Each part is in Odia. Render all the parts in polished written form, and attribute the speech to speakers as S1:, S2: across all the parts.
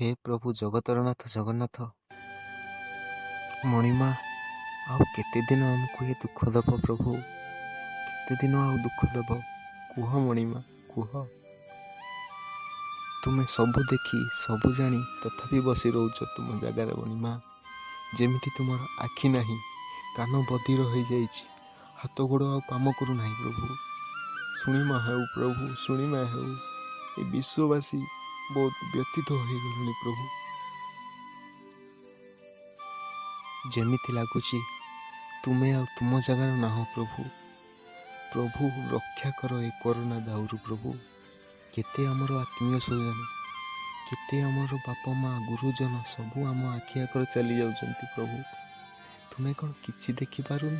S1: ହେ ପ୍ରଭୁ ଜଗତର ନାଥ ଜଗନ୍ନାଥ, ମଣିମା, ଆଉ କେତେଦିନ ଆମକୁ ଏ ଦୁଃଖ ଦେବ ପ୍ରଭୁ? କେତେଦିନ ଆଉ ଦୁଃଖ ଦେବ କୁହ ମଣିମା, କୁହ। ତୁମେ ସବୁ ଦେଖି ସବୁ ଜାଣି ତଥାପି ବସି ରହୁଛ ତୁମ ଜାଗାରେ ମଣିମା। ଯେମିତି ତୁମର ଆଖି ନାହିଁ, କାନ ବଧିର ହୋଇଯାଇଛି, ହାତ ଗୋଡ଼ ଆଉ କାମ କରୁନାହିଁ ପ୍ରଭୁ। ଶୁଣିମା ହେଉ ପ୍ରଭୁ, ଶୁଣିମା ହେଉ। ଏ ବିଶ୍ୱବାସୀ ବହୁତ ବ୍ୟତୀତ ହୋଇଗଲେଣି ପ୍ରଭୁ। ଯେମିତି ଲାଗୁଛି ତୁମେ ଆଉ ତୁମ ଜାଗାରେ ନାହଁ ପ୍ରଭୁ। ପ୍ରଭୁ ରକ୍ଷା କର ଏ କରୋନା ଦାଉରୁ ପ୍ରଭୁ। କେତେ ଆମର ଆତ୍ମୀୟ ସ୍ୱଜନ, କେତେ ଆମର ବାପା ମା, ଗୁରୁଜନ ସବୁ ଆମ ଆଖି ଆଗରେ ଚାଲି ଯାଉଛନ୍ତି ପ୍ରଭୁ। ତୁମେ କ'ଣ କିଛି ଦେଖିପାରୁନ?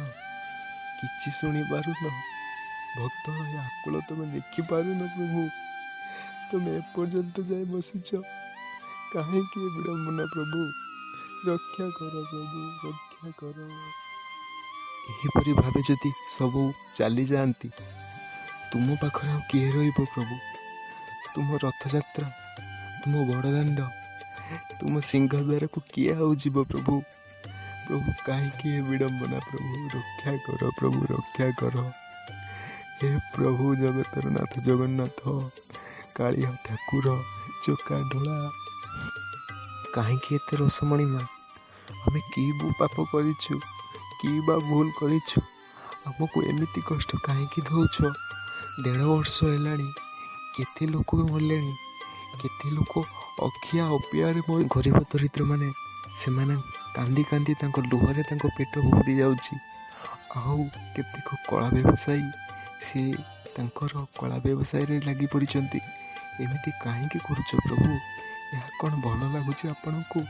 S1: କିଛି ଶୁଣିପାରୁନ? ଭକ୍ତର ଏ ଆକୁଳ ତୁମେ ଦେଖିପାରୁନ ପ୍ରଭୁ? ତୁମେ ଏପର୍ଯ୍ୟନ୍ତ ଯାଇ ବସିଛ କାହିଁକି? ଏ ବିଡ଼ମ୍ବନା ପ୍ରଭୁ, ରକ୍ଷା କର ପ୍ରଭୁ, ରକ୍ଷା କର। ଏହିପରି ଭାବେ ଯଦି ସବୁ ଚାଲିଯାଆନ୍ତି, ତୁମ ପାଖରେ ଆଉ କିଏ ରହିବ ପ୍ରଭୁ? ତୁମ ରଥଯାତ୍ରା, ତୁମ ବଡ଼ଦାଣ୍ଡ, ତୁମ ସିଂହଦ୍ୱାରକୁ କିଏ ଆଉ ଯିବ ପ୍ରଭୁ? ପ୍ରଭୁ କାହିଁକି ଏ ବିଡ଼ମ୍ବନା ପ୍ରଭୁ? ରକ୍ଷା କର ପ୍ରଭୁ, ରକ୍ଷା କର। ହେ ପ୍ରଭୁ ଜଗତର ନାଥ ଜଗନ୍ନାଥ, କାଳିଆ ଠାକୁର, ଚକା ଢୋଳା, କାହିଁକି ଏତେ ରୋଷ ମଣିମା? ଆମେ କି ପାପ କରିଛୁ, କି ବା ଭୁଲ କରିଛୁ? ଆମକୁ ଏମିତି କଷ୍ଟ କାହିଁକି ଦେଉଛ? 1.5 ବର୍ଷ ହେଲାଣି, କେତେ ଲୋକ ମରିଲେଣି, କେତେ ଲୋକ ଅଖିଆ ଅପିଆରେ। ଗରିବ ଦରିଦ୍ରମାନେ ସେମାନେ କାନ୍ଦି କାନ୍ଦି ତାଙ୍କ ଲୁହରେ ତାଙ୍କ ପେଟ ଭରି ଯାଉଛି। ଆଉ କେତେକ କଳା ବ୍ୟବସାୟୀ ସିଏ ତାଙ୍କର କଳା ବ୍ୟବସାୟରେ ଲାଗି ପଡ଼ିଛନ୍ତି। ଏମିତି କାହିଁକି କରୁଛ ପ୍ରଭୁ? ଏହା କ'ଣ ଭଲ ଲାଗୁଛି ଆପଣଙ୍କୁ?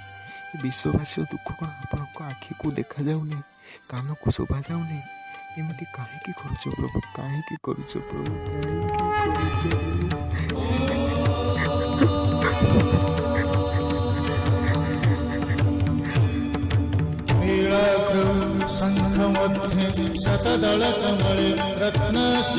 S1: ଏ ବିଶ୍ୱବାସୀର ଦୁଃଖ କ'ଣ ଆପଣଙ୍କ ଆଖିକୁ ଦେଖାଯାଉନି, କାନକୁ ଶୁଭାଯାଉନି? ଏମିତି କାହିଁକି କରୁଛ ପ୍ରଭୁ? କାହିଁକି କରୁଛ ପ୍ରଭୁ? କାହିଁକି କରୁଛ ପ୍ରଭୁ?
S2: ନୀଳାଦ୍ରौ ଶଙ୍ଖ ମଧ୍ୟେ ଶତଦଳ କମଳେ ରତ୍ନ।